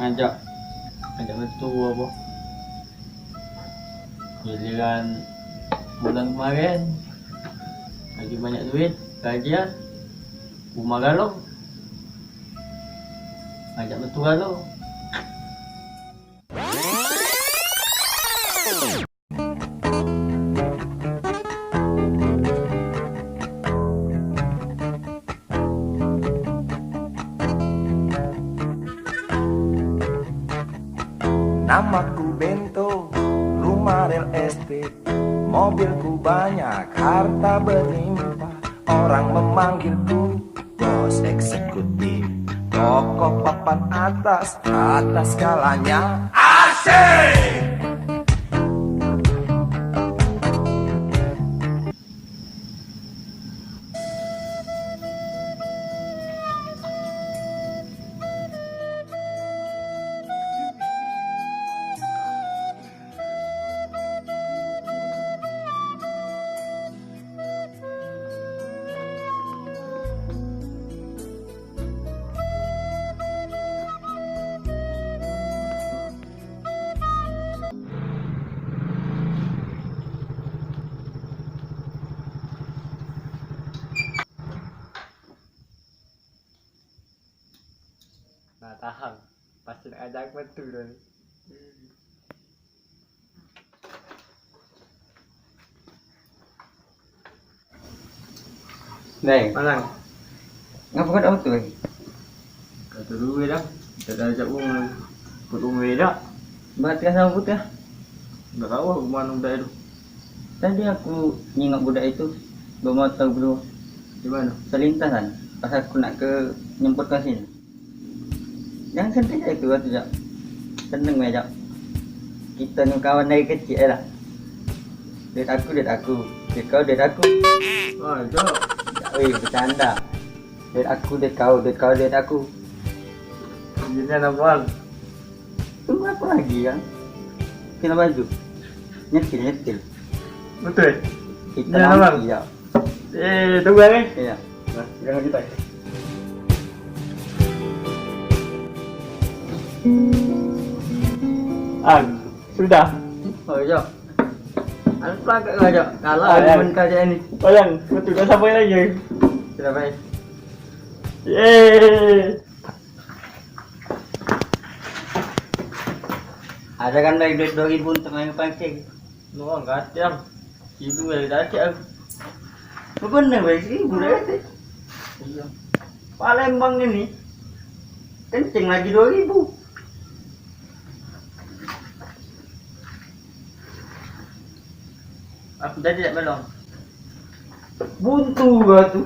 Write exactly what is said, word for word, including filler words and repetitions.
Ajak, ajak metu apo? Giliran bulan kemaren lagi banyak duit, gajian, rumah galo, ajak metu galo. Namaku Bento, rumah real estate, mobilku banyak, harta berlimpah, orang memanggilku bos eksekutif, toko papan atas, atas segalanya asik. Nah, tahan. Pasti nak ajak metu dah ni. Deng. Manang. Ngapa kau tak metu lagi? Kata dulu dah. Kita dah ajak uang lagi. Put uang beda. Berarti kan sama putih. Enggak tahu aku mana budak itu. Tadi aku nyingok budak itu, bawa motor berdua. Di mana? Selintas kan, pas aku nak ke nyemput ke sini. Yang sentuh itu waktu, Jak. Seneng ya, Jak. Kita ni kawan dari kecil, eh lah. Duit aku, duit aku. Duit kau, duit aku. Ah, Jok. Weh, bercanda. Duit aku, duit kau, duit kau, duit aku. Gini anak bang. Tunggu apa lagi, ya? Kena baju. Nyetil, nyetil. Betul? Kita Iya, nanti, Bang. Ya. Eh, tunggu ya, Bang. Iya. Nah, pegang kita. Ah, sudah. Oh, iya. Anu pula agak ngajak. Kalah Ah, ya. Argumen kau cak ni. Oh, yang betul. Dah sampai lagi. Sudah, baik. Yeay. Ada kan dari duit dua ribu untuk main pancing. Nuang kacang. Ibu dari dacak. Lu bener, baik seribu dah, ya, Cik? Iya. Palembang ini. Kencing lagi dua ribu. Aku tadi tak belum. Buntu gua tu.